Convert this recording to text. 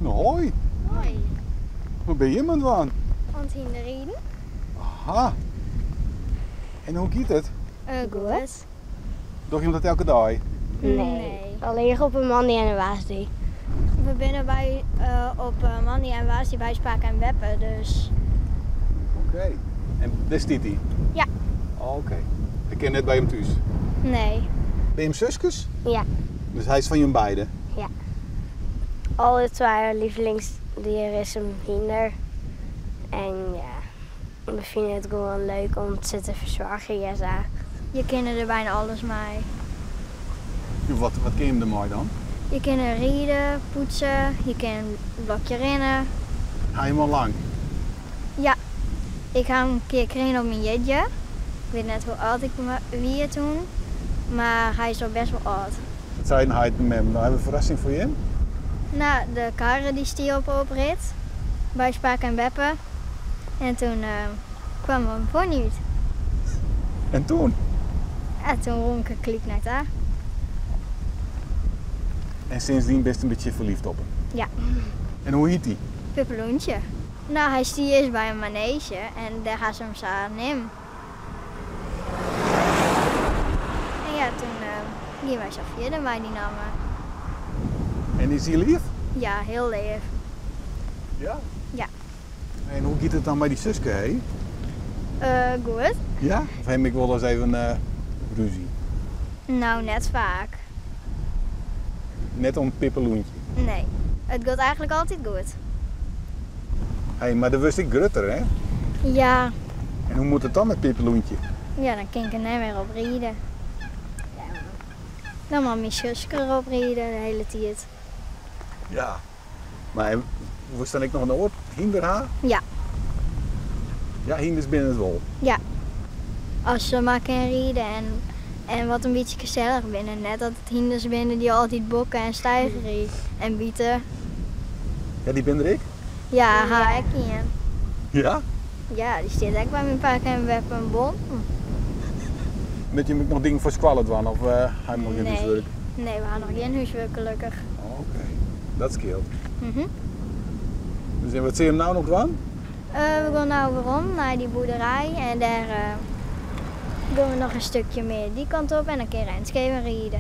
No, hoi. Hoi. Wat binne jim oan it dwaan? Oan it hynderriden. Aha. En hoe giet it? Goed. Dogge jim dat elke dei? Nee. Allinnich op 'e moandei en de woansdei. We binne by, op moandei en woansdei by Pake en Beppe, dus. Oké. En dêr stiet hy? Ja. Oké. Hy kin net by jim thús? Nee. Binne jim suskes? Ja. Dus hy is fan jim beide? Ja. Alle twa lievelingsdier is in hynder. En ja, we fine it gewoan leuk om se te fersoargjen, ja sa. Je kinne der byna alles mei. Wat, wat kinne jim dermei dan? Je kinne ride, poetse, je kinne in blokje rinne. Ha je him al lang? Ja. Ik ha him in kear krigen op myn jierdei. Ik wit net hoe âld ik wie toen, mar hy is al best wol âld. Wat seiden heit en mem? No hawwe we in ferrassing foar jim. No, de karre dy stie op 'e oprit by pake en beppe. En toen kwam der in pony út. En toen? Ja, toen rûn ik er gelyk nei ta. En sindsdien bist in bytsje ferliefd op him? Ja. En hoe hyt hy? Pippeloentje. No, hy stie earst by in maneezje en dêr ha se him sa neamd. En ja, toen giene wy sa fierder mei dy namme. En is hy leaf? Ja, hiel leaf. Ja? Ja. En hoe giet it dan mei dy suske, hé? Goed. Ja? Of ha jim ek wolris even rúzje? No, net faak. Net om Pippeloentje? Nee. It giet eigentlik altyd goed. Hé, mar do wurdst ek grutter, hè? Ja. En hoe moat it dan mei Pippeloentje? Ja, dan kin ik der net mear op ride. Dan moat myn suske derop ride de hiele tiid. Ja. Mar wolst dan ek noch in oar hynder ha? Ja. Ja, hynders binne it wol. Ja. As se mar kinne ride en, en wat in bytsje gesellich binne. Net dat it hynders binne dy't altyd bokke en steigerje en bite. Ja, dy binne der ek? Ja, ha ek ien. Ja? Ja, dy stiet ek by myn pake en beppe in bonken. Moatte jim ek noch dingen foar skoalle dwaan of ha jim noch gjin húswurk? Nee, we ha noch gjin húswurk gelokkich. Oké, dat skeelt. Dus en wat sille jim no noch dwaan? We gean no werom nei dy boerderij en dêr gean we noch in stikje mear dy kant op en dan kin Renske even ride.